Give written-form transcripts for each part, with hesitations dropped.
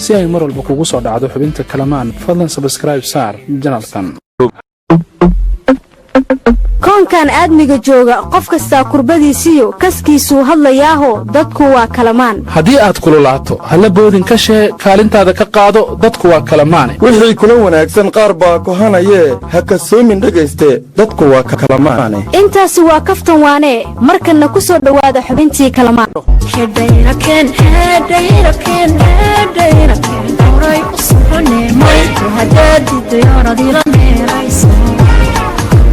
Si ay mar walba kugu soo dhacdo xubinta Kalamaan, fadlan subscribe saar channelkan. Koonkan aadmiga jooga, qof kastaa kurbadiisiyo kaskiisuu hadlayaaho, dadku waa kalamaan. Haddii aad kululaato, halla boodin ka shee, kaalintaada ka qaado, dadku waa kalamaane. Wixii kula wanaagsan qaar baa kohanayee, ha kasoomin dhegayste, dadku waa kalamaane. Intaasi waa kaftan waanee. Markanna ku soo dhowaada xubintii Kalamaan.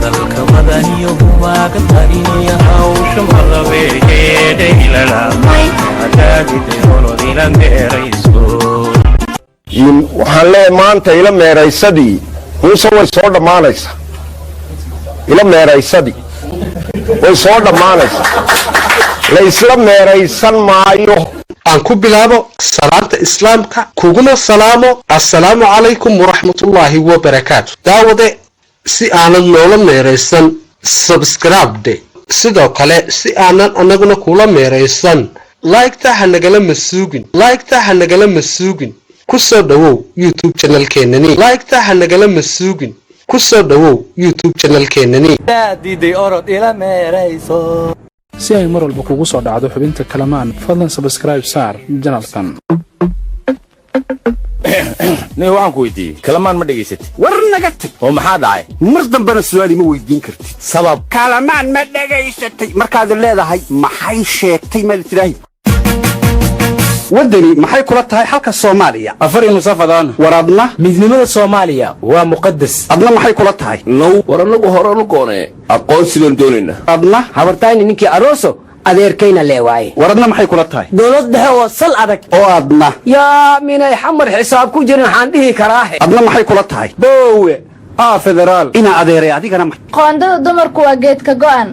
Dalka madaniyo humaaga tarinaya, hawsha malabeeyeedhaylalahadaadiday meerayso. Waxaan leeyahay, maanta ila meeraysadii Muuse way soo dhammaanaysaa. Ila meeraysadii way soo dhammaanaysaa, la isla meeraysan maayo. Aan ku bilaabo salaanta Islaamka, kuguna salaamo assalaamu calaykum waraxmatullaahi wabarakaatu. Daawade, si aanad noola meeraysan, subscribe dhe. Sidoo kale, si aanan annaguna kula meeraysan, like-ta ha nagala masuugin, like-ta ha nagala masuugin. Ku soo dhowow YouTube channelkeenani. Like-ta ha nagala masuugin. Ku soo dhowow YouTube channelkeenani. Si ay mar walba kugu soo dhacdo xubinta Kalamaan, fadlan subscribe saar channelkan. Nin, waxaan ku weydiiyey, Kalamaan ma dhegaysatid? War naga tag! Oo maxaa dhacay? Mar dambena su'aal ima weydiin kartid. Sabab? Kalamaan ma dhegaysatay markaad leedahay, maxay sheegtay? Ma tidhaahi waddani maxay kula tahay xalka Soomaaliya? Afar nusafadaan. War adna? Midnimada Soomaaliya waa muqadas. Adna maxay kula tahay? Now, war annagu horenu goonee, aqoonsi baan doonaynaa. Adna? Habartayni ninkii aroso, adeerkayna lee waaye. War adna maxay kula tahay? Dowlad dhexe oo sal adag. Oo adna? Yaa, minay Xamar xisaab ku jirin waxaan dhihi karaahe. Adna maxay kula tahay? Boowe aa federaal. Inaa adeeray, adigana? Qoondada dumarku waa geedka go'an.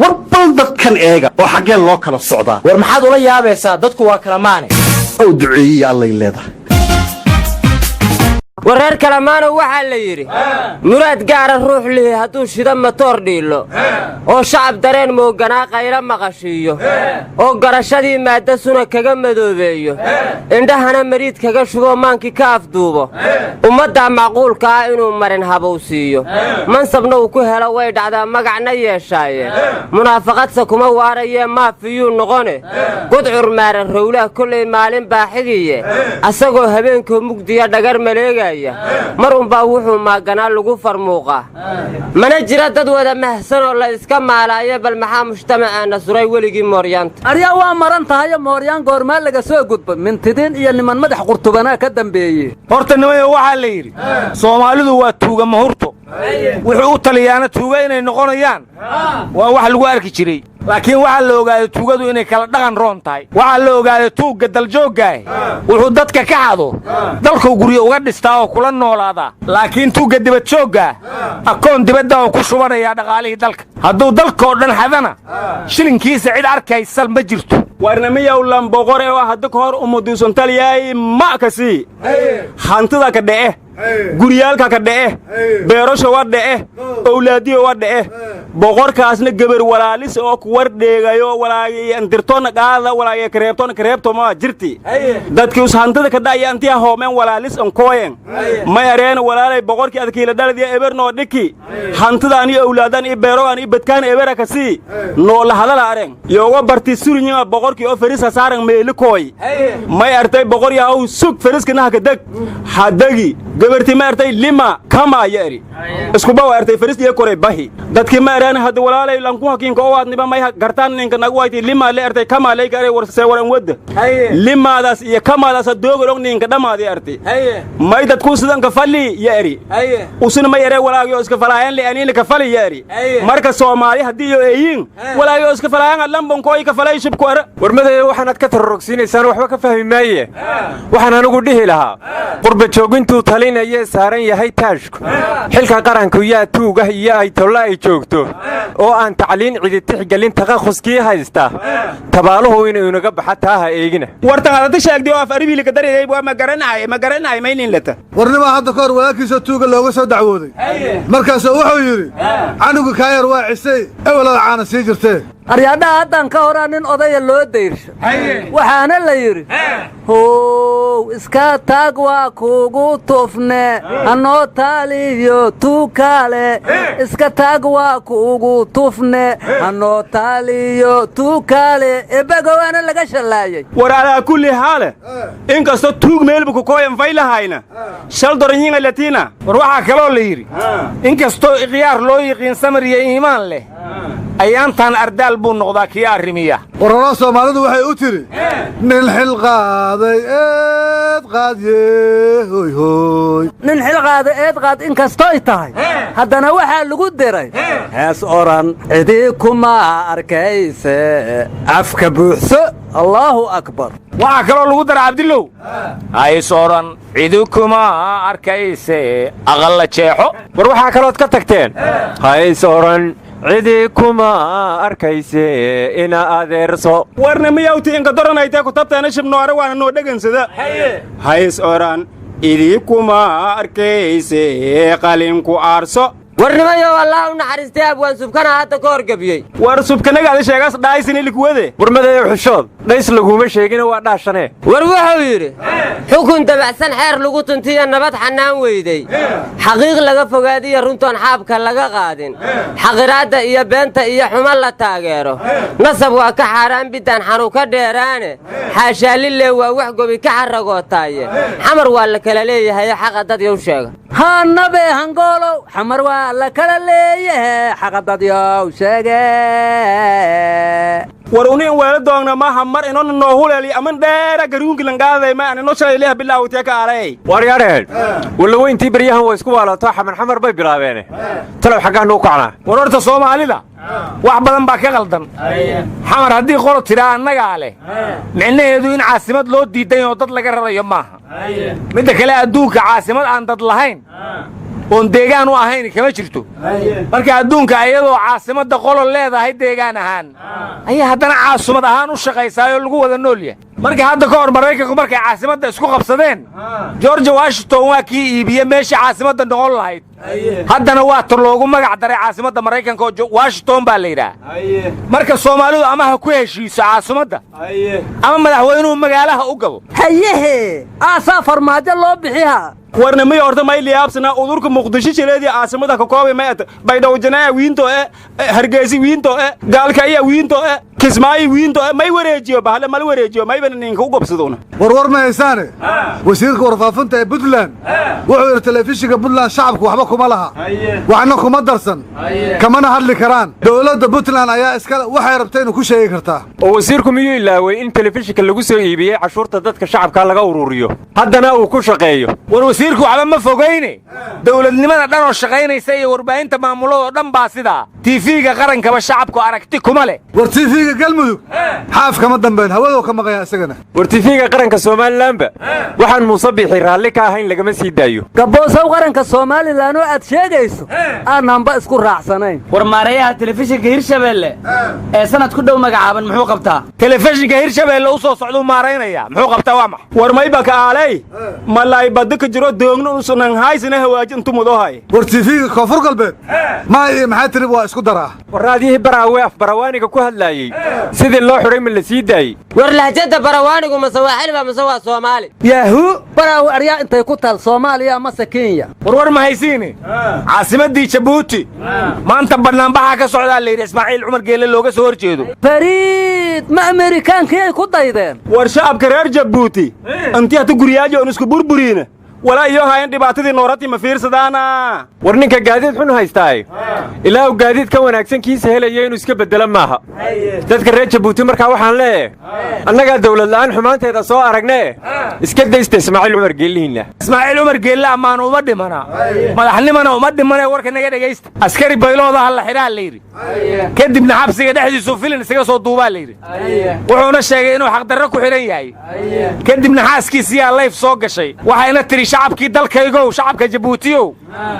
War bal dadkan eega, oo xaggeen loo kala socdaa? War maxaad ula yaabaysaa? Dadku waa kala maane. Ow duceeyiya allay leedahay. Wareer Kalamaanow, waxaa la yidhi, muraad gaara ruux lihi hadduu shida matoor dhiillo, oo shacab dareen mooganaa qaylo maqashiiyo, oo garashadii maadda suna kaga madoobeeyo, indhahana mariid kaga shubo, maankii ka afduubo, ummaddaa macquulka ah inuu marin habowsiiyo, mansabna uu ku helo, way dhacdaa, magacna yeeshaaye, munaafaqadse kuma waarayee, maafiyuu noqone, gudcur maaran rowlaha kollay maalin baaxigiye, asagoo habeenkoo mugdiya dhagar maleegaya, mar unbaa wuxuu maaganaa lagu farmuuqaa. Mana jira dad wada mahsanoo la iska maalaayo. Bal maxaa mujtamaceenna suray weligii mooryaanta? Aryaa, waa maran tahayo. Mooryaan goormaa laga soo gudba? Mintidiin iyo niman madax qurtubanaa ka dambeeye. Horta nimayo, waxaa la yidhi, Soomaalidu waa tuuga mahurto, wuxuu u taliyaana tuuga inay noqonayaan waa wax lagu arki jiray. Laakiin waxaa la ogaaday tuugadu inay kala dhaqan roon tahay. Waxaa la ogaaday tuugga daljooggaah wuxuu dadka ka xado dalkuu guryo uga dhistaa oo kula noolaadaa, laakiin tuugga dibadjooggaa akoon dibadda oo ku shubanayaa dhaqaalihii dalka. Hadduu dalkoo dhan xadana, shilinkiisa cid arkaysa ma jirto. Warnamiyaw, lamboqore oo hadda ka hor umuduusantalyaay ma kasii hantida ka dhece, guryaalka ka dhece, beerasho wa dhece, owlaadiyo wa dhece. Boqorkaasna gebar walaalis oo kuwar dheegayo, walaagiandirtoona qaada, walaagiya kareebtoona kareebtoma jirti. Dadkii us hantida ka dha'ya antiya hoomeen walaalis onkooyen, may areen: "Walaalay, boqorkii adkiila dhaladiya ebernoo dhiki, hantidaan iyo owlaadan iyo beerogaan iyo badkaan ebera kasii noola hadala." Areen yoogo barti surinyima boqorkii oo ferisa saaran meelikooy. May artay: "Boqor yahow, sug, feriskana haka deg." Hadegi gabarti ma artay: "Lima kama ya eri iskuba wa artay." Feris iyo koray bahi. Dadkii ma areen: "Hadda walaalay, lanku hakiinka oo waadniba may gartaan ninka nagu wayti lima le artay kama lay garay." War see waran wadda limaadaas iyo kamaadaas doogalog ninka dhamaadi artay. May dadku sidan ka fali ya eri usuna may ere: "Walaagyo iska falaayan le aniina ka fali," ya eri. Marka Soomaali haddii iyo eeyin walaagyo iska falaayan, lambonkoy ka falay shibku ara. Warmadaya, waxaanaad ka tarorogsiinaysaan waxba ka fahmi maaye. Waxaan anigu dhihi lahaa, qurba joogintuu talinayee saaran yahay taashku, xilka qaranku yaa tuugah iyo ay tolla ay joogto, oo aan tacliin cidi tixgelin, takhahuskii haysta, tabaaluhu inuu inaga baxa taa ha eegina. Wartan adata sheegday oo af aribiilka dareeyay waa ma garanaay, ma garanaay maynin lata. Warnimaa, hadda ka hor walaalkiisoo tuuga looga soo dacwooday, markaasuu wuxuu yidhi: "Canuga kaayar waa cisay, ewelada caana sii jirtee." Aryaadhaha, haddan ka horaa nin odaya loo dayrsho, waxaana la yidhi: "How iska taag, waa kugu tufne, hanoo taaliyo tuukaale. Iska taag, waa kugu tufne, hanoo taaliyo tuukaale." Ebegowaana laga shallaayey. War alaa kulli haale, inkastoo tuug meelba kukooyan faylahayna shal doranyiinga latina. War waxaa kaloo la yidhi: inkastoo ikhyaar loo yiqiin samir iyo iimaan leh, ayaantan ardaal buu noqdaa kii arrimiya. Wararoo Soomaalidu waxay u tidhi: "Nin xil qaaday eed qaadye, hoy hoy." Nin xil qaada eed qaad inkastoy tahay, haddana waxaa lagu diray hees oran: "Cidii kuma arkayse, afka buuxso, Allaahu akbar." Waxaa kaloo lagu dara, Cabdilow, hays odhan cidi kuma arkayse, aqalla jeexo. War waxaa kalood ka tagteen: hays odhan cidi kuma arkayse, ina adeerso. Warna miyawti inka doranaytee kutabteena shibnoore waana noo dhegansada: hays odhan idii kuma arkayse, qalinku aarso. Warnimayo, Allah u naxariistay, abwaan Subkana hadda ka horgebiyey. War Subkanagaada sheegaas dhaaysin ilikuwade. Warmadeeyo xushood, dhays laguma sheegina, waa dhaashane. War wuxuu yidhi: xukun dabacsan, xeer lagu tuntiyo, nabad xannaan weydey, xaqiiq laga fogaadiyo, runtoon xaabka laga qaadin, xaqiraadda iyo beenta iyo xumo la taageero, nasab waa ka xaaraan biddaan xanu ka dheeraane, xaashaalile waa wax gobi ka xarragootaaye, Xamar waa la kala leeyahay, xaqa dad yow sheega. Haanabe hangoolow, Xamar waa la kala leeyahe, xaqadadyow sheege. War uni in weela doogna maaha mar inona noo huleeli aman dheera garuunki langaaday ma anino shalay leh bilaawtiya ka alay. Waryadheen, wallaweyntii baryahan waa isku waalato, Xamar Xamar bay bilaabeene, talow xaggaan nuu kacnaa? War horta Soomaalida wax badan baa ka qaldan. Xamar haddii qolo tidhaa annagaa leh, micnaheedu in caasimad loo diiday oo dad laga rarayo maaha. Midda kale, adduunka caasimad aan dad lahayn oon deegaan u ahayn kama jirto. Marka adduunka iyadoo caasimadda qolo leedahay deegaan ahaan ayaa haddana caasumad ahaan u shaqaysaayoo lagu wada nool yahay. Marka hadda ka hor Maraykanku markay caasimadda isku qabsadeen, George Washington waa kii iibiye meeshii caasimadda noqon lahayd. Haddana waa ta loogu magac daray caasimadda Maraykanka oo Washington baa la yidhaah. Marka Soomaalidu ama ha ku heshiiso caasimadda ama madaxweynuhu magaalaha u gabo. Hayehe, aasaa Farmaajo loo bixihaa. Warna miya horta may liyaabsana udurka Muqdisho jireedii caasimada ka koobay may Baydhabo janaa wiinto e, Hargeysa wiinto e, Gaalkaya wiinto e, Kismaayo wiinto e, may wareejiyo bahle mal wareejiyo maybana ninka u gobsaduna. Warwar ma haysaane, wasiirka warfaafinta ee Puntland wuxuu yidhi: telefishinka Puntland shacabku waxba kuma laha, waxna kuma darsan, kamana hadli karaan. Dowladda Puntland ayaa iskale, waxay rabta inuu ku sheegi kartaa. Oo wasiirku miyuu ilaaway in telefishinka lagu soo iibiyey cashuurta dadka shacabka laga ururiyo, haddana uu ku shaqeeyo? War wasiirku waxba ma fogayne, dowladnimada dhan oo shaqaynaysa iyo warbaahinta maamuladoo dhan baa sidaa. TV-ga qarankaba shacabku aragti kuma leh. War TV-ga Galmudug xaaf kama dambeyn, hawadoo ka maqaya isagana. War TV-ga qaranka Somalilanba waxaan Muuse Biixi raalli ka ahayn lagama sii daayo. Gaboosow, qaranka Somalilan oo aad sheegayso aananba isku raacsanayn. War maareeyaha telefishinka Hirshabeelle ee sanad ku dhow magacaaban muxuu qabtaa? Telefishinka Hirshabeelle u soo socduu maaraynaya, muxuu qabtaa waa max? War mayba ka aalay malaay badda ka jiro doogno usunan haysina hawaaji intu mudohay. War TV-ga Koonfur Galbeed maa iyo maxaa tiri waa isku daraa. War raadiyihii Baraawe af Barawaaniga ku hadlaayey sidii loo xidhay ma la sii daayey? War lahjadda Barawaanigu mase waa xilba mase waa Soomaali? Yaahu, Baraawe aryaa intay ku taal, Soomaaliya mase Kenya? Warwar ma haysiini, caasimaddii Jabuuti maanta bannaanbaxaa ka socdaa la yidhi Ismaaciil Cumar Geelle looga soo hor jeedo. Fariid, ma Amerikaankii ay ku daydeen? War shacabka reer Jabuuti intii hata guryaaji oon isku burburiina walaa iyo hayan dhibaatadii noorati ma fiirsadaana. War ninka gaadiid xun haystaaye ilaa uu gaadiid ka wanaagsan kiisa helaya inuu iska beddelo maaha. Dadka reer Jabuuti markaa waxaan leeyahay: annagaa dawlad la'aan xumaanteeda soo aragnee, iska daysta Ismaaciil Cumar Geellihiinna. Ismaaciil Cumar Geelle ammaan uma dhimana, madaxnimana uma dhimane. Warka naga dhegaysta, askari bayloodaha la xidhaa la yidhi, kadibna xabsiga dhexdiisuu filin isaga soo duubaa la yidhi, wuxuuna sheegay inuu xaqdarro ku xidhan yahay. Kadibna xaaskiisiyaa live soo gashay, waxayna tiri Shacabkii dalkaygow, shacabka Jabuutiyow,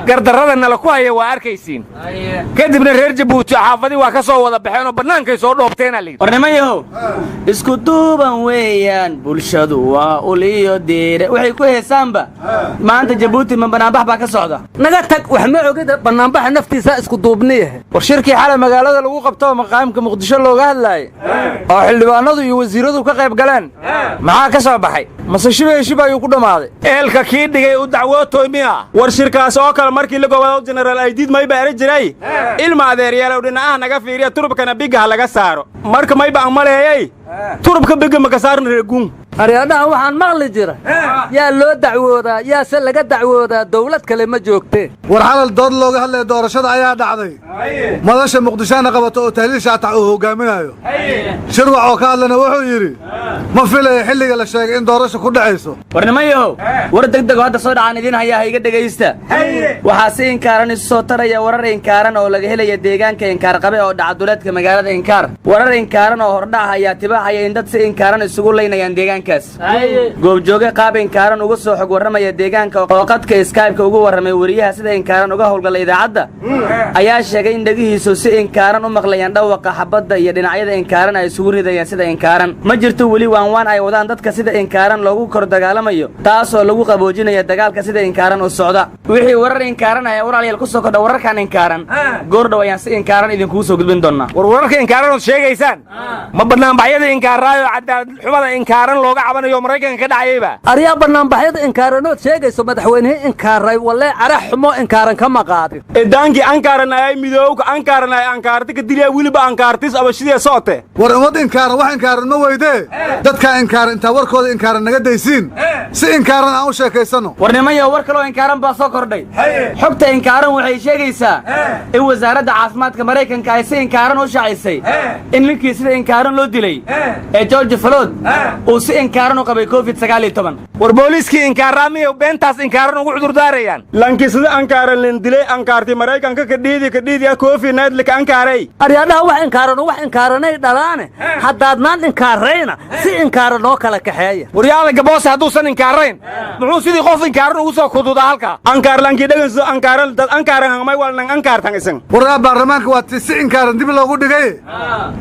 gardarrada nala ku haya waa arkaysiin. Kadibna reer Jabuuti xaafadii waa ka soo wada baxeen oo bannaankay soo dhoobteenaa layidhi. War niman yahow, isku duuban weeyaan bulshadu, waa uliyo diire, waxay ku heesaanba. Maanta Jabuuti ma banaanbax baa ka socda? Naga tag, wax ma ogida, banaanbaxa naftiisa isku duubniyahe. War shirkii xalay magaalada lagu qabto maqaamka Muqdisho looga hadlaayay oo xildhibaanadu iyo wasiiradu ka qayb galeen, maxaa ka soo baxay? Mase shibay shib ayuu ku dhammaaday? Eelka kii dhigay u dacwootoy miya? War shirkaas oo kale markii la gobado Jenaraal Aydiid mayba eri jiray: "Ilma adeeryeelow, dhinacaha naga fiiriya, turubkana bigga ha laga saaro." Marka mayba aan maleeyay turubka bigga maka saarna reeguun. Aryaadhaha, waxaan maqli jira: yaa loo dacwoodaa, yaase laga dacwoodaa? Dawlad kale ma joogtee. War xalal dood looga hadlaya doorashada ayaa dhacday, madasha Muqdishoana qabato oo Tahliil Shaatax uu hogaaminayo. Shirwac oo ka hadlana wuxuu yidhi: ma filaya xilliga la sheegay in doorasha ku dhacayso. War niman yahow, war degdego hadda soo dhacaan idiin hayaa, ha iga dhegaysta. Waxaa si inkaaran isu soo taraya warar inkaaran oo laga helaya deegaanka Inkaar Qabe oo dhacaduleedka magaalada Inkaar. Warar inkaaran oo hordhac ayaa tibaaxaya in dad si inkaaran isugu laynayaan deegaankaas. Goobjooge qaab inkaaran uga soo xog warramaya deegaanka oo qadka Skype-ka ugu warramay weriyaha sida inkaaran uga howlgala idaacadda ayaa sheegay in dhegihiisu si inkaaran u maqlayaan dhawaqa xabadda iyo dhinacyada inkaaran ay isugu ridayaan sida inkaaran. Ma jirto weli waanwaan ay wadaan dadka sida inkaaran loogu kor dagaalamayo, taasoo lagu qaboojinaya dagaalka sida inkaaran u socda. Wixii warar inkaaran ayaa walaalyaal ku soo kordha wararkan inkaaran, goordhow ayaan si inkaaran idinkugu soo gudbin doonnaa. War wararka inkaaran ood sheegaysaan, ma banaanbaxyada inkaaraayo cadaalad xumada inkaaran looga cabanayo Maraykanka ka dhacayayba? Aryaa, banaanbaxyada inkaaranood sheegayso, madaxweynihii inkaaray walee cara xumo inkaaran kama qaadin. Edaankii ankaaran ayay midowga ankaaran ay ankaarti ka diliya, weliba ankaartis abashidee socote. War ummad inkaaran wax inkaaran ma weydee. Dadkaa inkaaran intaa warkooda inkaaran naga daysiin, si inkaaran aan u sheekaysanno. War nimanyo, war kaloo inkaaran baa soo kordhay. Xogta inkaaran waxay sheegaysaa in wasaaradda caafimaadka Maraykanka ay si inkaaran u shaacisay in ninkii sida inkaaran loo dilay ee George Floyd uu si inkaaran u qabay COVID-19. War booliiskii inkaaraa miyay beentaas inkaaran ugu cudurdaarayaan? Lankisada ankaaran lindilay ankaarti Maraykanka kadhiidi kadhiidiya koofi naydlika ankaaray. Aryaadhaha, wax inkaaran wax inkaaranay dhalaane, haddaadnaan inkaarayna si inkaaran noo kala kaxeeya. Waryaala, Gaboose hadduusan inkaarayn, muxuu sidii qof inkaaran ugu soo kududaa halkaa? Ankaar lankii dheganso ankaaran dad ankaaran hangmay walnang ankaartan isan. Warraa, baarlamaanka waa ti si inkaaran dib loogu dhigay.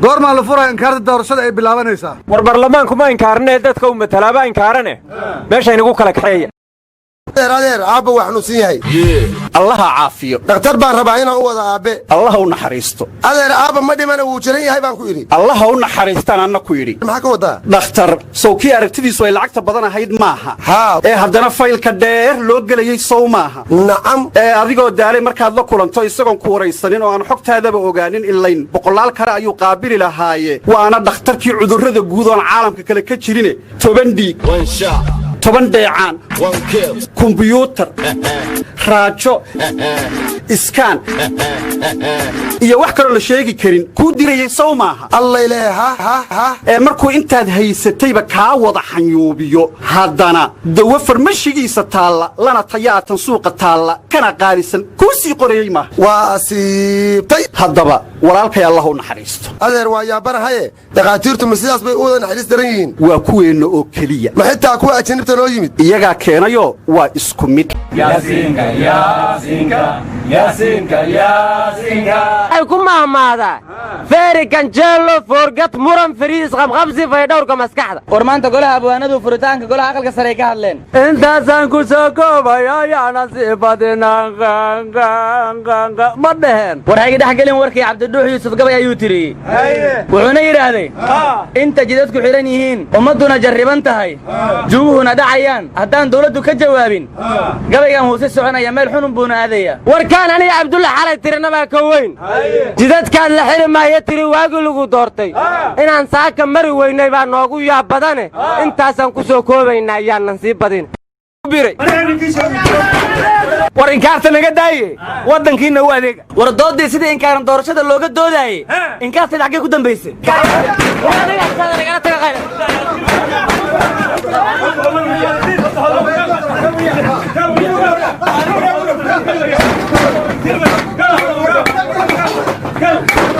Goormaa la furaya inkaarta doorashada ay bilaabanaysaa? War baarlamaanku ma inkaarane, dadka u matalaaba inkaarane, meesha inagu kala kaxeeya. Adeer, adeer, aabba waa xanuunsan yahay. Allaha caafiyo. Dhakhtar baan rabaa inaan u wada aabbe. Allaha u naxariisto. Adeer, aabba ma dhimana, wuu jiran yahay baan ku idhi. Allaha u naxariistaan anna ku yidhi. Maxaa ka wadaa? Dhakhtar sow kii aragtidiisu ay lacagta badan ahayd maaha? Haa. Ee haddana faylka dheer loo gelayey sow maaha? Nacam. Ee adigoo daalay markaad la kulanto, isagoon ku waraysanin oo aan xogtaadaba ogaanin, ilayn boqolaal kale ayuu qaabili lahaaye, waana dhakhtarkii cudurrada guud oon caalamka kale ka jirine, 10 dhiig, 10 dheecaan, kumbuyuutar, raajo, iskaan iyo wax kaloo la sheegi karin kuu dirayay sow maaha? Allayle, ha ha ha. Ee markuu intaad haysatayba kaa wada xanyuubiyo, haddana dawo farmashigiisa taalla lana tayaatan suuqa taalla kana qaalisan kuu sii qorayey maaha? Waa asiibtay. Haddaba walaalkay, Allah u naxariisto. Adeer, waa yaabanahaye, dhakhaatiirtu ma sidaas bay u wada naxariis daran yihiin? Waa kuweenna oo keliya. Ma xitaa kuwa ajanibta noo yimid? Iyagaa keenayoo waa isku mid. Ay ku mahmaadaa feeri ganjeelo foorgad muran fariis qabqabsi faydhowrka maskaxda. War maanta golaha abwaanadu furitaanka golaha aqalka sare ay ka hadleen. Intaasaan ku soo koobaya, yaana sii badinaa, ma dheheen. War hayga dhex gelin warkii Cabdidhuux Yuusuf Gabay ayuu tiriyey, wuxuuna yidhaahday: inta jidadku xidhan yihiin, ummadduna jarriban tahay, juguhuna dhacayaan, haddaan dawladdu ka jawaabin, gabaygan wuu si soconaya, meel xunun buuna aadaya. Warkaan aniga Cabdulla xalay tirinabaa ka weyn. Jidadkaad la xili maayo tiri waagii lagu doortay, inaan saaka mari weynay baa noogu yaab badane. Intaasaan ku soo koobaynaa, ayaanan sii badin. War inkaarta naga daaye, waddankiinna u adeega. War doodii sidii inkaaran doorashada looga doodaayey, inkaarteed xaggee ku dambaysay?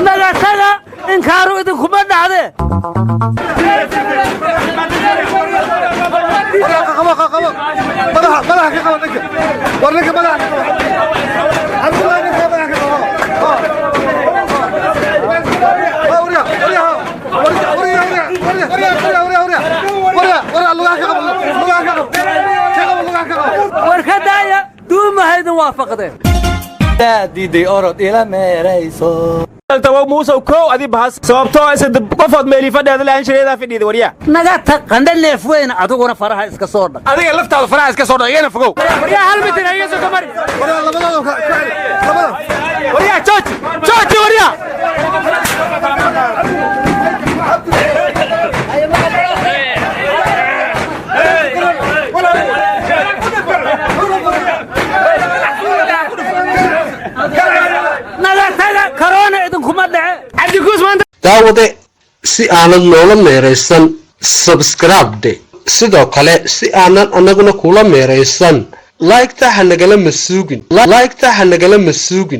Naga taga, inkaaru idinkuma dhacde. Madaxa. Madaxa, madaxa ka qaba ninka. War ninka madaxa ka qaba. Cabdullaahi, ninka madaxa ka qaba. Warya, warya, warya, warya, warya, warya, warya, warya, warya, warya, lugaha ka qaba, lugaha ka qaba, ka qaba, lugaha ka qaba. War ka daaya, duumahaydin waafaqdeen. Diiday orod ila meerayso. Tawo Muusow, kow adi bahas sababtoo ah saddex qofood meeli fadheeda la anshareedaa fadhiida, waryaa. Naga tag, qandha neef weyn. Adiguna faraha iska soo dhaq. Adiga laftaada faraha iska soo dhaq, igana fogow. Waryaa, hal mitir iga soo kamari. Warya, labadooda ka celi, labada. Waryaa, jooji, jooji, waryaa. Naga taga, karoona idinkuma dhace. Cabdikuus maanta. Daawade, si aanad noola meeraysan, subscribe dhe. Sidoo kale, si aanan annaguna kula meeraysan, like-ta ha nagala masuugin, like-ta ha nagala masuugin.